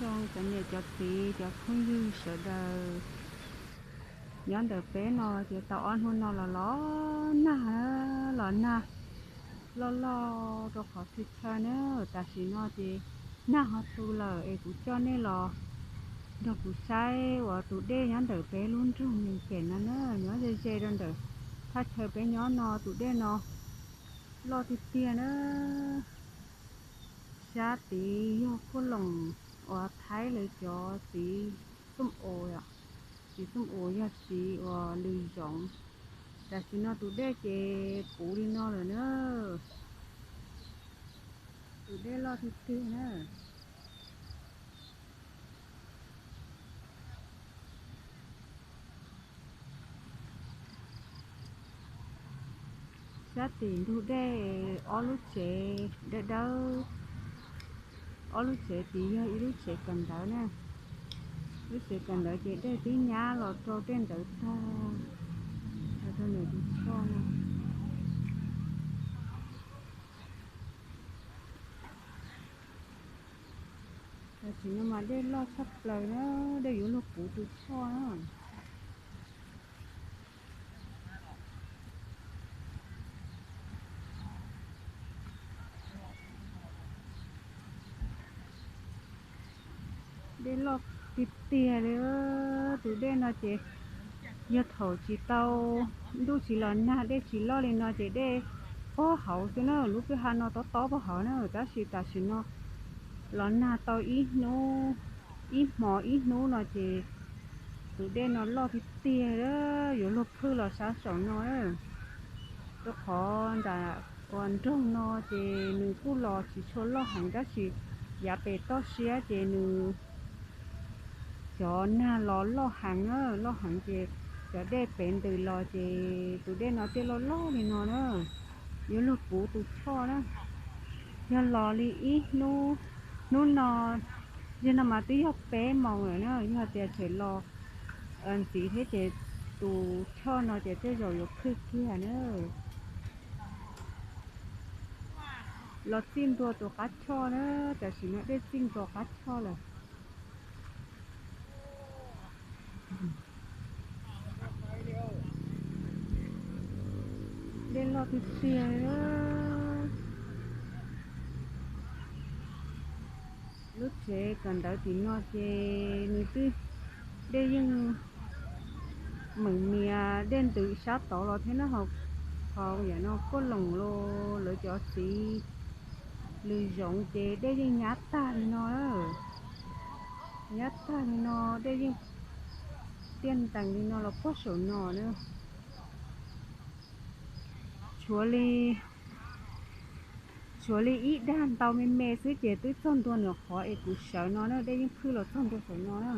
Zoo cov niam cov txiv cov phooj ywg sawv daws, nyob ntawm peb no ces tau ob hnub no los los nag, los nag loj loj rau qhov txhia chaw na. Tam sim no ces nag ho tu lawm es kuv coj nej los nrog kuv saib uas tus dej nyob ntawm peb lub nroog Mees Pem no na, nyob ze ze rau ntawm thaj chaw peb nyob no tus dej no loj tiag tiag na. Sab tid yog Kuj Loos uas Thaib lawv cov txiv xoom us, txiv xoom us yog txiv uas lws zoov. Tam sim no tus dej ces puv li no lawm na. Tus dej loj tiag tiag na. Sab tim ntug dej ob lub tsev dawb dawb, ob lub tsev tid yog ib lub tsev kawm ntawv na. Lub tsev kawm ntawv ces dej twb nyab los rau tej ntawd tag, los rau ntawm tus choj no. Tam sim no mas dej loj tshaj plaws na, dej yuav luag puv tus choj na. Dej loj tiag tiag li. Tus dej no ces yog thaum tsis tau, ntuj tsis los nag dej tsis loj li no ces dej pob hauv xwb na, lub kwj ha no tob tob pob hauv na, tab sis tam sim no los nag tau ib hnub, ib hmo ib hnub no ces tus dej no loj tiag tiag, yuav luag phwj los sab saum no. Rau qhov nram uas nroog no ces nws kuj los tsis tshua loj heev tab sis yav pem toj siab ces nws cov nag los loj heev na, loj heev ces cov dej pem ntws los ces tus dej no thiaj loj loj li no na, yuav luag puv tus choj na. Yog los li ib hnub, hnub no, yog no mas twb yog peb moos lawm na, yog tias tseem los ntxiv thiab ces tus choj no ces tej zaum yuav phwj kiag na. Los txij ntua tus qab choj na, tam sim no dej txij ntua qab choj lawm. Dej loj tiag tiag. Lub tsev kawm ntawv tim no ces nws twb, dej yeej meem mias dej ntws sab tod los thiab na, ho yam no Kuj Loos los lawv cov txiv lws zoov ces dej yeej nyab tag li no, nyab tag li no, dej yeej tiaj ntees li no los puag saum no na. Tshuav li, tshuav li ib dag ntau me me xwb ces twb txog ntua nram qhov es kuv sawv no na, dej yeej phwj los txog ntua saum no na.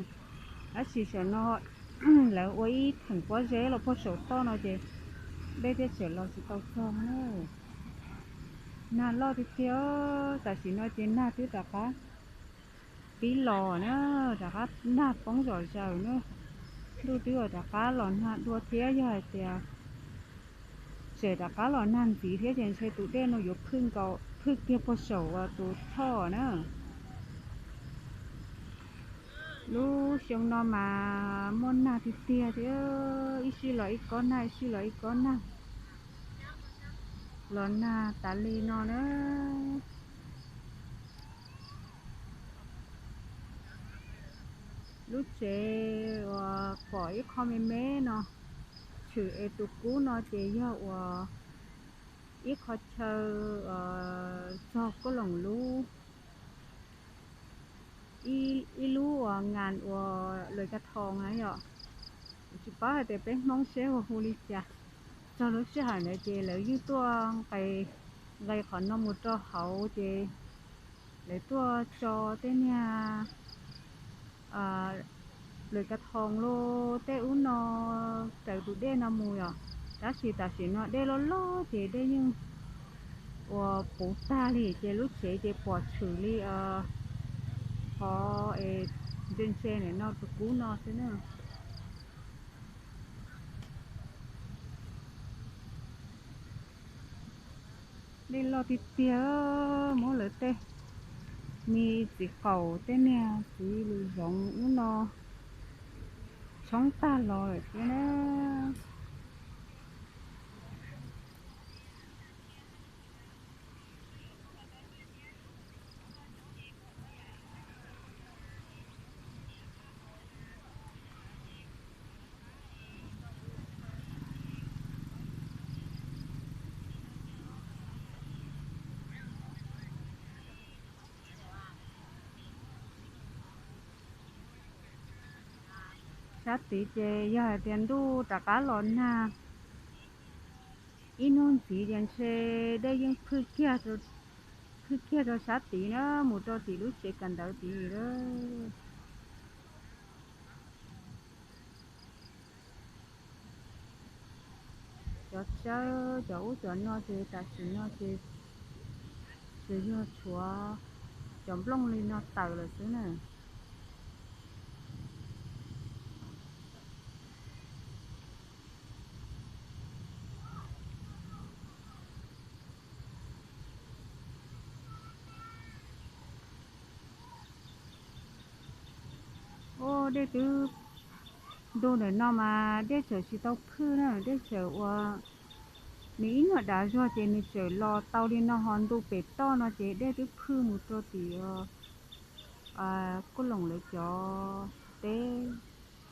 Tab sis saum no lawv ua ib theem pob zeb los puag saum toj no ces dej thiaj tseem los tsis tau txog na. Nag loj tiag tiag, tam sim no ces nag twb rov qab pib los na, rov qab nag poob zom zaws na. Ntuj twb rov qab los nag dua thiab, yog hais tias tseem rov qab los nag ntxiv thiab ces ntshe tus dej no yuav phwj kiag puag saum tus choj na. Lub xyoo no mas muaj nag tiag tiag thiab, ib sij los ib kob nag, ib sij los ib kob nag, los nag tas li no na. Lub tsev uas pom ib qho me me no, tshwm es tus kub no ces yog uas ib qho chaw txog Kuj Loos lub, ib lub uas ngas uas Luis Caj Thoo na yom. Kuv tsis paub hais tias peb Hmoob seb hu hu li cas. Txog lub sij hawm ntawd ces lawv yeej tuaj nqes, nqes qhov no mus rau hauv ces lawv tuaj tso tej niag Luis Caj Thoo los tej ub no raws tus dej no mus yom. Tab sis tam sim no dej loj loj ces dej yeej uas puv tag li ces lub tsev ces pom tshwm li qhov es ntse ntse ntawm no tus kub no xwb na. Dej loj tiag tiag, muab lawv tej Me txiv qaum tej niag txiv lws zoov ub no tshoob tag los lawm thiab na. Sab tid ces yog hais tias ntuj rov qab los nag ib hnub ntxiv ces ntshe dej yeej phwj kiag, phwj kiag rau sab tid na, mus rau tim lub tsev kawm ntawv tid lawm. Cov tsawb cov ub cov no ces tam sim no ces tsuas yog tshuav cov nplooj li no tawm lawm xwb na. Ub, dej twb ntu ntawm no mas dej tseem tsis tau phwj na, dej tseem ua, nws ib nyuag dav zuag ces nws tseem los tau li no, ho ntu pem toj no ces dej twb phwj mus rau tim kuj loos lawv cov teb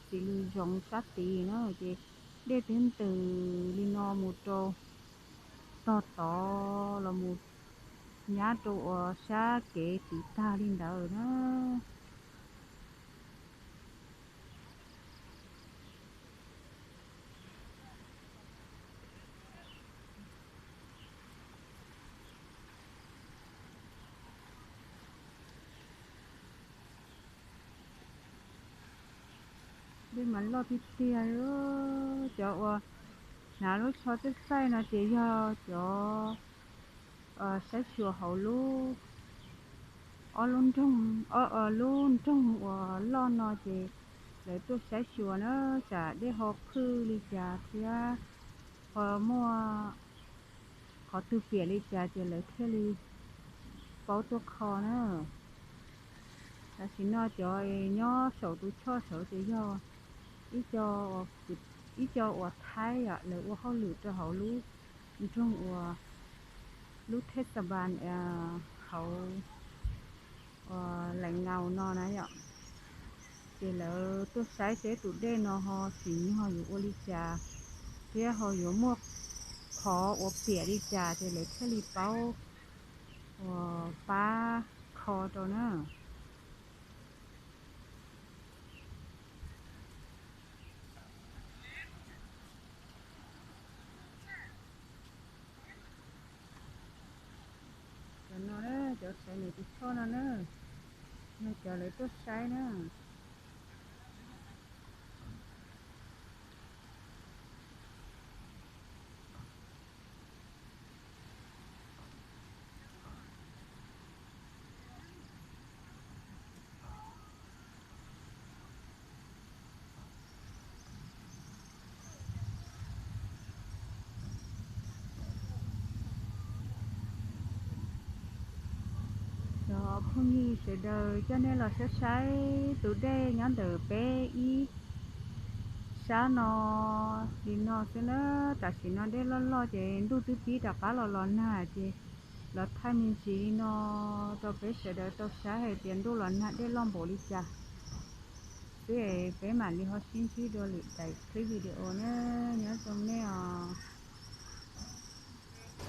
txiv lws zoov sab tid na, ces dej twb ntws li no mus rau tog tod los mus nyab rau uas sab kev tid tag li ntawd na. Dej mas loj tiag tiag. Cov uas hnav lub tsho txaij txaij no ces yog cov saib xyuas hauv lub, ob lub nroog, lub nroog uas loj no ces lawv tuaj saib xyuas na, tsam dej ho phwj li cas thiab ho muaj qhov twg piam li cas ces lawv thiaj li paub tuaj kho na. Tam sim no cov nyob saum tus choj saud ces yog ib co, ib co uas Thaib lawv ua hauj lwm rau hauv lub nroog uas lub thej xa npas hauv Laim Ngaus no na yom. Ces lawv tuaj saib seb tus dej no ho tsim nyog yuav ua li cas thiab ho yuav muaj qhov uas piam li cas ces lawv thiaj li paub uas pab kho rau na. Cov no, cov saib nws tus choj no na, yog cov lawv tuaj saib na. Cov phooj ywg sawv daws, coj nej los saib saib tus dej nyob ntawm peb ib sab no li no xwb na. Tam sim no dej loj loj ces ntuj twb pib rov qab los los nag ces los thaij me ntsis li no rau peb sawv daws tau saib hais tias ntuj los nag dej loj npaum li cas xwb es peb mam li ho sib ntsib dua lwm daim clip video na. Nyob zoo nej os.